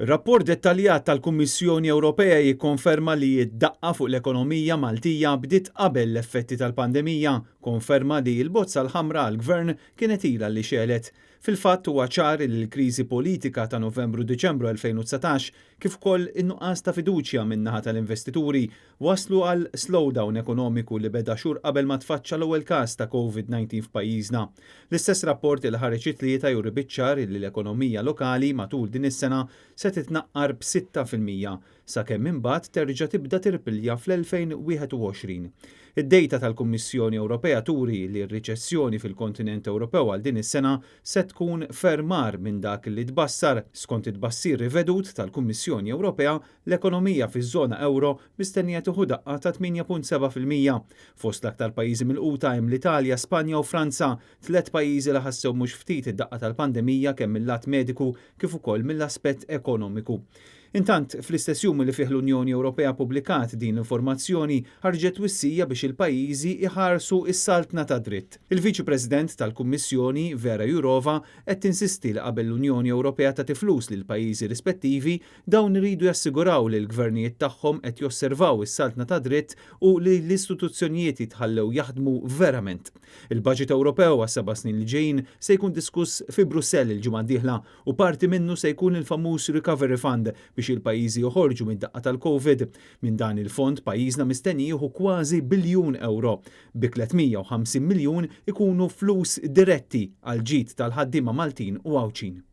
Rapport dettaljat tal-Kummissjoni Ewropea jikkonferma li d-daqqa fuq l-ekonomija Maltija bdiet qabel l-effetti tal-pandemija, konferma li l-bozza l-ħamra għall-Gvern kienet ilha li xegħlet. Fil-fatt huwa ċar li l-kriżi politika ta' Novembru-Diċembru 2019 kif ukoll in-nuqqas ta' fiduċja min-naħa tal-investituri wasslu għal slowdown ekonomiku li beda xhur qabel ma tfaċċa l-ewwel każ ta' Covid-19 f'pajjiżna. L-istess rapport li ħareġ it-Tlieta juri biċ-ċar li l-ekonomija lokali matul din is-sena se titnaqqar b'6% sakemm imbagħad terġa' tibda tirpilja fl-2021. Id-dejta tal-Kummissjoni Ewropea turi li r-riċessjoni fil-kontinent Ewropew għal din is-sena se tkun ferm agħar minn dak li tbassar. Skont it-tbassir rivedut tal-Kummissjoni Ewropea, l-ekonomija fiż-żona ewro mistennija tieħu daqqa ta' 8.7%. Fost l-aktar pajjiżi milquta hemm l-Italja, Spanja u Franza, tlett pajjiżi li ħassew mhux ftit id-daqqa tal-pandemija kemm mil-lat mediku kif ukoll mill-aspett ekonomiku. Intant, fl-istess jum li fih l-Unjoni Ewropea ppubblikat din l-informazzjoni, ħarġet twissija biex il-pajjiżi jħarsu s-saltna tad-dritt. Il-Viċi President tal-Kummissjoni, Vera Jourova, qed tinsisti li qabel l-Unjoni Ewropea tagħti flus lill-pajjiżi rispettivi, dawn iridu jassiguraw li l-gvernijiet tagħhom qed josservaw is-saltna tad-dritt u li l-istituzzjonijiet jitħallew jaħdmu verament. Il-baġit Ewropew għas-seba' snin li ġejjin se jkun diskuss fi Brussell il-ġimgħa d-dieħla u parti minnu se jkun il-famuż Recovery Fund biex il-pajjiżi joħorġu mid-daqqa tal-Covid. Minn dan il-fond pajjiżna mistenni jieħu kważi biljun ewro, bi 350 miljun ikunu flus diretti għall-ġid tal-ħaddiema Maltin u Għawdxin.